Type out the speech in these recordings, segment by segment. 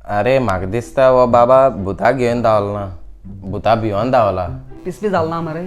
अरे म्हाका दिसता हो बाबा भुताक घेवन धांवलो ना, भुता भिवन धांवला. पिसपी जाल ना मरे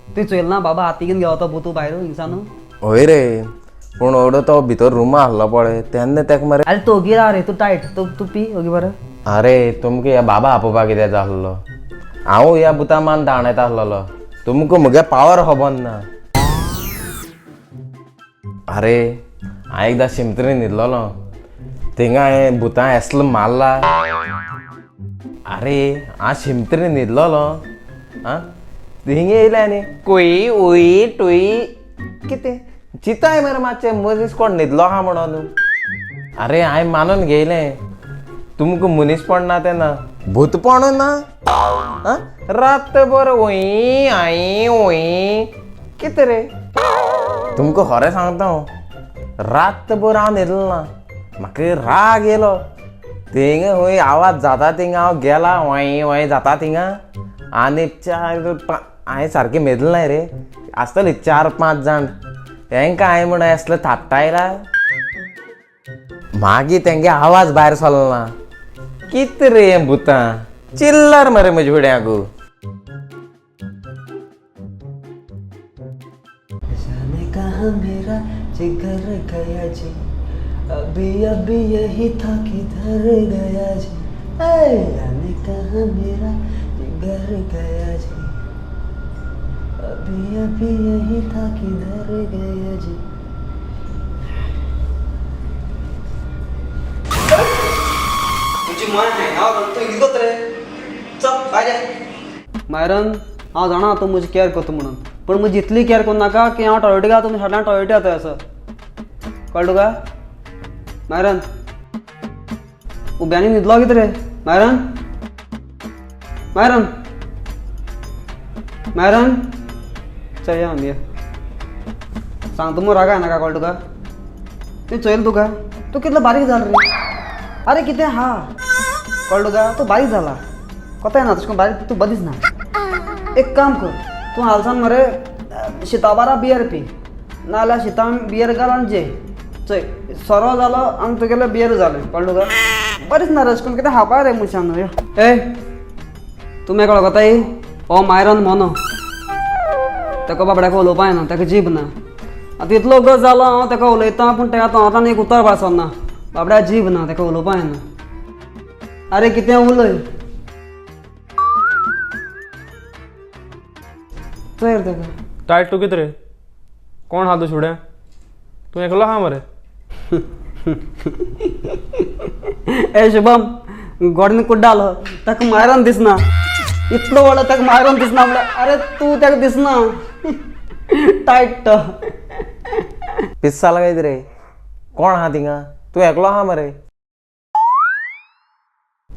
तुवें? चोयल ना बाबा हाती घेवन गेलो तो भूत भायर हिंगसान. हय रे, पूण ओडो तो भितर रुमा आहलो पळय तेन्ना तेका मरे. अरे तूं ओगी राव रे, तूं टायट, तूं तूं पी ओगी बरें. अरे तुमकां ह्या बाबा आपोवपाक कित्याक जाय आहलो? हांव ह्या भुता मान धांवडायता आहलोलो, तुमकां म्हगे पावर खबर ना. अरे हांव एकदां शिमतरी न्हिदलोलो, थिंगा हांवें भुतां एसलो मारला. अरे हांव शिमतरी न्हिदलोलो, आं थिंगा येयलें आनी कुई उई टुई कितें चिंताय मरे मातशें, मनीस कोण न्हिदलो आहा म्हणून. अरे हांवें मानून घेयलें तुमकां मनीसपण ना तेन्ना भूतपण ना. आं रातभर वंय आई वंय कितें रे? तुमकां खरें सांगता हांव, रातभर हांव न्हिदलो ना. म्हाका राग येयलो, थिंगा खंय आवाज जाता थिंगा हांव गेला, वंय वंय जाता थिंगा. आनी चार पांच हांवें सारकें मेजलें ना रे, आसतले 4-5 जाण. तेंकां हांवें म्हणून असलो थापटायला, मागीर तेंगे आवाज भायर सरलो ना. कितें रे हें भुतां चिल्लर मरे म्हजे फुड्यांकू. जाने कहाँ मेरा जिगर गया जी, अभी अभी यही था किधर गया जी. ऐ, जाने कहाँ मेरा जिगर गया जी, अभी अभी यही था किधर गया जी. तुझी माय आहे हांव तूं कितें करता रे? चल भायर. मायरन, हांव जाणा तूं म्हजी केअर करता म्हणून, पूण म्हजी इतली केअर करूं नाका की हांव टॉयलेटी गेला तुमी सगळ्यांक टॉयलेटी जाता असो. कळ्ळें तुका मायरन? उब्यांनी न्हिदलो कितें रे मायरन? मायरन, मायरन, चल या आमी. सांगता मगो रागाय नाका. कळ्ळें तुका? तुवें चोयलें तुका, तूं कितलो बारीक जाला रे. अरे कितें आहा कळ्ळें तुका? तूं बारीक जाला, कोताय ना तशें करून बारीक तूं बरें दिसना. एक काम कर, तूं हालसान मरे शिता बारा बियर पी, नाजाल्यार शितान बियर घाल आनी जेय. चोय सोरो जालो आनी तुगेलें बियर जालें. कळ्ळें तुका? बरें दिसना रे अशें करून. कितें खावपा रे मनशान. यो ए, तूं मेकळो कोताय. हो मायरन मोनो, ताका बाबड्याक उलोवपा येना, ताका जीब ना. आतां इतलो वगत जालो हांव ताका उलयतां, पूण ताका तोंडांतल्यान एक उतर भायर सरना. बाबड्या जीब ना, ताका उलोवपा येना. अरे कितें उलय, चोय रे ताका. टायट तूं कितें रे? कोण आहा तूं शुडें? तूं एकलो आहा मरे. ए शुभम, गोडीन कुड्डालो, ताका मायरन दिसना. इतलो व्हडलो ताका मायरन दिसना म्हणल्यार, अरे तूं ताका दिसना, टायट तो. पिस जाला काय रे? कोण आहा थिंगा? तूं एकलो आहा मरे.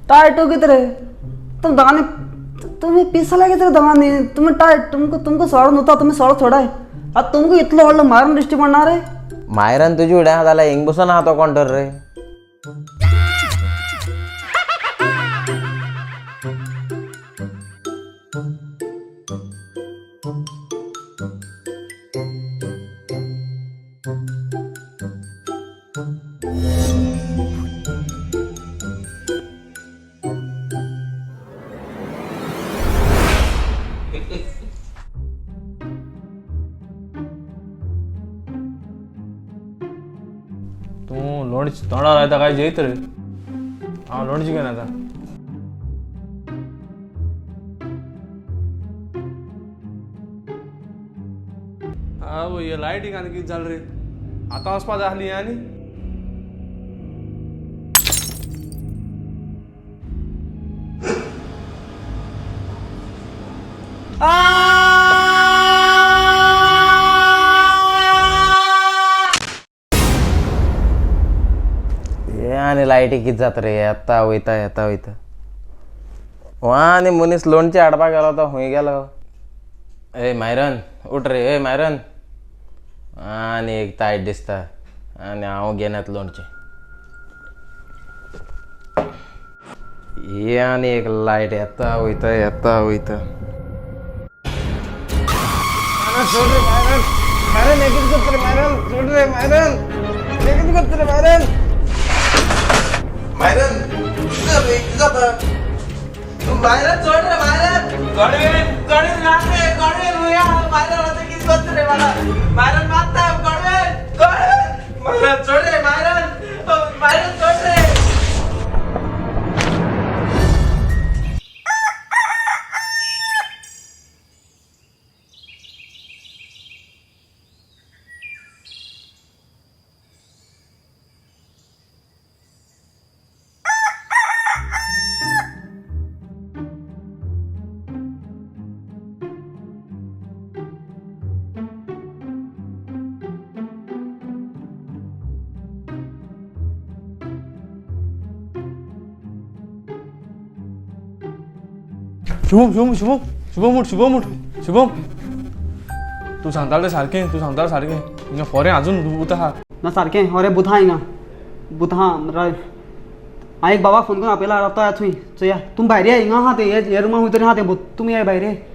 टायट तूं कितें रे? तुमी दोगांनी तुमी पीस जाल्या कितें रे दोगांनी? तुमी टायट, तुमकां तुमकां सोरो न्हू तो, तुमी सोरो सोडाय. आतां तुमकां इतलो व्हडलो मायरन दिश्टी पडना रे? मायरन तुजे फुड्यां आहा जाल्यार हिंग बसून आहा तो कोण तर रे? तूं लोणचें तोंडार लायता काय जेयत रे? हांव लोणचें घेवन येता. आवय, हे लायटीक आनी कितें जालें रे? आतां वचपा जाय आसली आनी हे आनी लायटी कितें जाता रे? येता वयता येता वयता. हो आनी मनीस लोणचें हाडपाक गेलो तो खंय गेलो? ए मायरन, उठ रे. ए मायरन, आनी एक तायट दिसता आनी हांव घेन येता लोणचें. हे आनी एक लायट येता वयता येता वयता. सोड रे मायरन, मायरन हें कितें करता रे मायरन? सोड रे मायरन, हें कितें करता रे मायरन? मायरन. जाता. मायरन सोड रे मायरन. गडवेन गडवेन मार रे गडवेन भुया. मायरन आता कितें करता रे मला. मायरन मारता गडवेन गडवेन. मायरन सोड रे मायरन. मायरन सोड रे. शुभम शुभम शुभम शुभम उठ शुभम उठ शुभम. तूं सांगतालो तें सारकें, तूं सांगतालो सारकें. हिंगा फोरें अजून भूत आहा. ना सारकें अरे बुथा हिंगा बुथा राय. हांवें एक बाबा फोन करून आपयला, रावता या थंय. चोया तुमी भायर या, हिंगा आहा तें, हे रुमा खंय तरी आहा तें भूत. तुमी या भायर.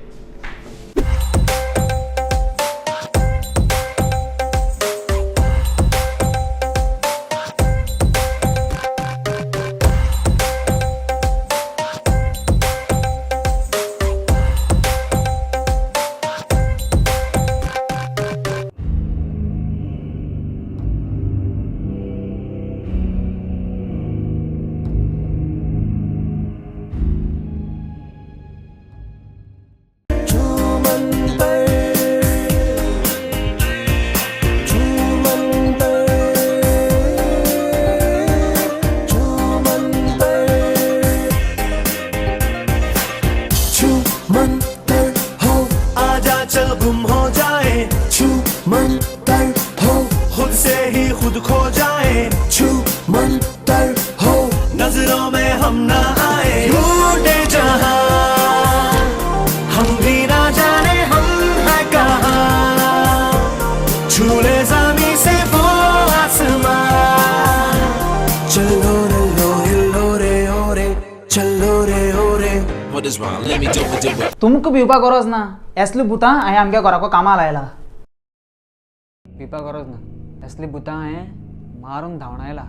छू मंतर हो, आजा चल गुम हो जाए. छू मंतर हो, खुद से ही खुद खो जाए. छू मंतर हो, नजरों में हम ना आए. ढूंढे जहां हम भी ना जाने हम है कहां. छूले जामी से वो आसमां. चलो रे लो हिलो रे ओ रे, चलो रे ओ रे. What is wrong? Let me do it, do it. तुमकां भिवपा गरज ना, असली भुतां हांवें आमगे घराको कामां लायला. भिवपा गरज ना, असली भुतां हांवें मारून धांवडायला.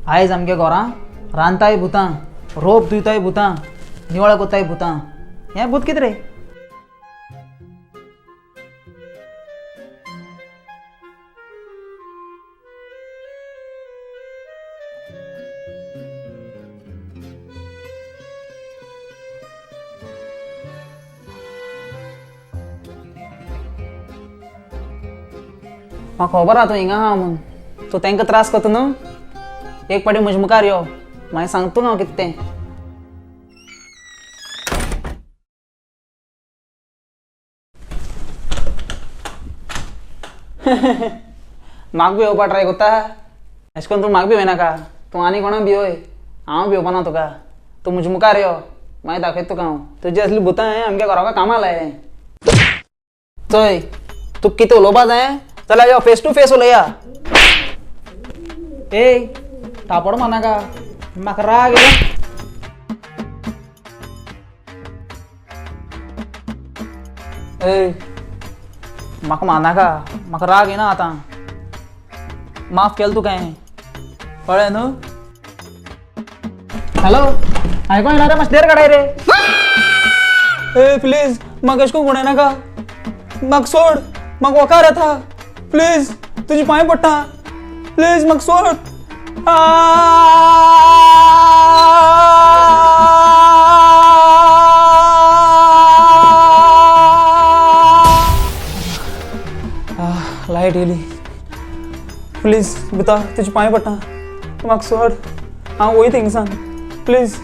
आयज आमगे घरां रांदताय भुतां, रोप धुयताय भुतां, निवळ कोताय भुतां. हें भूत कितें रे? म्हाका खबर आहा तूं हिंगा आहा म्हूण. तूं तांकां त्रास करता न्हू. एक पाटी म्हजे मुखार यो, मागीर सांगता तुका हांव कितें तें. म्हाका भिवपा ट्राय करता अशें करून तूं म्हाका भिवनाका. तूं आनी कोणाक भिवय, हांव भिवपाना तुका. तूं म्हजे मुखार यो, मागीर दाखयता तुका हांव. तुजी असली भुतां हांवें आमगे घराक कामां लायलें. चोय तुका कितें उलोवपा जाय जाल्यार यो फेस टू फेस उलया. ए थापड मारनाका, म्हाका राग येयलो. ए म्हाका मारनाका, म्हाका राग येना आतां. माफ केलें तुका हांवें, कळ्ळें न्हू? हॅलो आयको येना रे, मातशें देर काडाय रे. ए प्लीज म्हाका अशें करून गुणयनाका, म्हाका सोड, म्हाका वकार येता. प्लीज तुजे पांय पडटा, प्लीज म्हाका सोड. लायट येयली. प्लीज भुता तुजे पांय पडटा, तूं म्हाका सोड, हांव वयता हिंगसान. प्लीज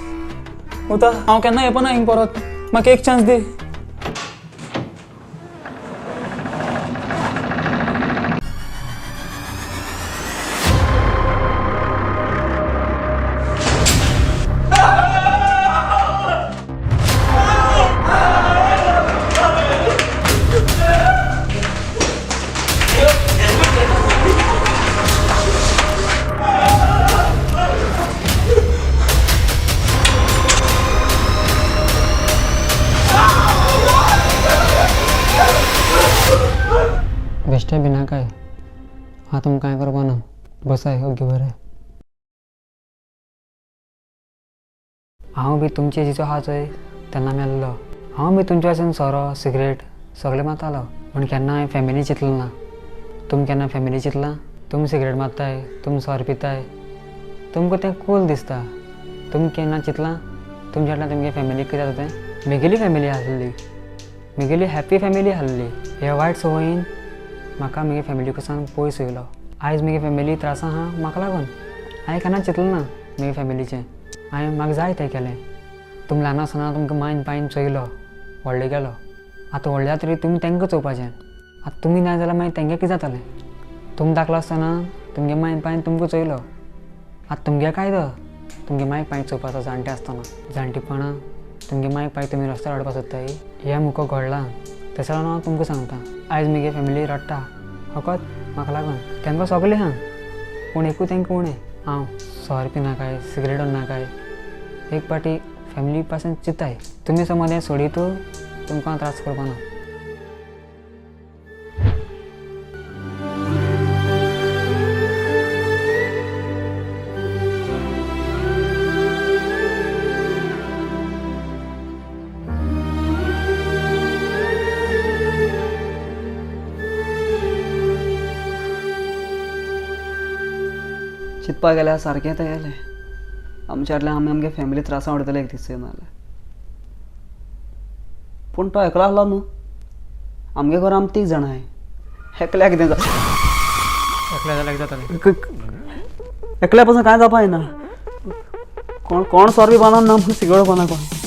भुता, हांव केन्ना येवपा ना हिंग परत. म्हाका एक चान्स दी. बेश्टे भिनाकाय, आतां तुमकां कांय करपा ना, बसाय ओगी बरें. हांव बी तुमचे जिचो आहा चोय तेन्ना मेल्लो. हांव बी तुमच्या भाशेन सोरो सिगरेट सगळें मारतालो, पूण केन्ना हांवें फॅमिली चिंतलें ना. तुमी केन्ना फॅमिली चिंतलां? तुमी सिगरेट मारताय, तुमी सोरो पिताय, तुमकां तें कूल दिसता. तुमी केन्ना चिंतलां तुमच्या फाटल्यान तुमगे फॅमिलीक कितें जाता तें? म्हगेली फॅमिली आसली, म्हगेली हॅप्पी फॅमिली आसली. ह्या वायट संवयीन म्हाका म्हगे फॅमिली कडच्यान पयस वयलो. आयज म्हगे फॅमिली त्रासां आहा म्हाका लागून. हांवें केन्ना चिंतलें ना म्हगे फॅमिलीचें. हांवें म्हाका जाय तें केलें. तुमी ल्हान आसतना तुमकां मायन पायन चोयलो, व्हडलो केलो. आतां व्हडले जातकीर तुमी तांकां चोवपाचें. आतां तुमी ना जाल्यार मागीर तेंगे कितें जातलें? तुमी धाकलो आसतना तुमगे मायन पायन तुमकां चोयलो, आतां तुमगे कायदो तुमगे मायक पायक चोवपाचो. जाणटे आसतना जाणटेपणां तुमगे मायक पायक तुमी रस्त्यार हाडपा सोदताय. हें मुको घडलां तशें जाल्यार हांव तुमकां सांगता. आयज म्हगे फॅमिली रडटा फकत म्हाका लागून. तांकां सगळें आहा पूण एकूय तांकां उणें. हांव सोरो पिनाकाय, सिगरेट ओडनाकाय, एक पाटी फॅमिली पासून चिंताय. तुमी समज हें सोडीत तुमकां हांव त्रास करपा ना. चिंतपा गेल्यार सारकें तें गेलें. आमच्या फाटल्यान आमी आमगे फॅमिली त्रासां उडयतले एक दीस येवन जाल्यार. पूण तो एकलो आसलो न्हू, आमगे घरा आमी तीग जाणां आहाय. एकल्याक कितें जाता? एकल्या जाल्यार जातलें. एकल्या पासून कांय जावपा ना. कोण कोण सोरो बी बांदना, सिगरेट बांदना कोण.